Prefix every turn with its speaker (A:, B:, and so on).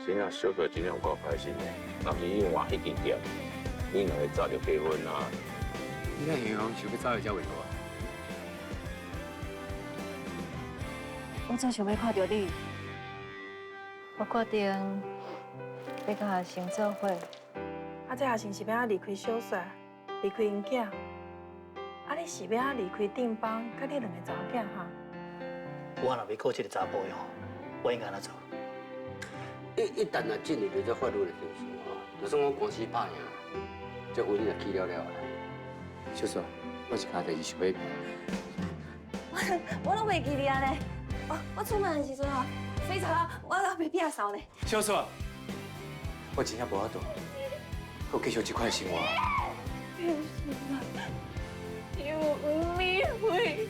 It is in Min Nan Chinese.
A: 真正小可真正有夠開心的，若是伊換彼間店，恁兩个早就結婚啊。
B: 你那銀行想欲走去才袂好啊？
C: 我真想欲看著你。我決定欲佮阿成做伙。
D: 啊，這阿成是欲按怎離開小雪，離開𪜶囝？啊，你是欲按怎離開定邦，佮你兩个查某囝哈？
E: 我若欲顧這个查埔的吼，我應該按怎做？
F: 一旦若進入著這法律的程序吼，就算講官司拍贏，這婚姻就去了了啦。
B: 小雪，我一件代誌想欲。
G: 我攏袂記得啊咧。我出門的時陣吼，洗賊我猶袂摒掃呢。
B: 小雪，我真正無法度，閣繼續這款生活。
G: 有黃美惠。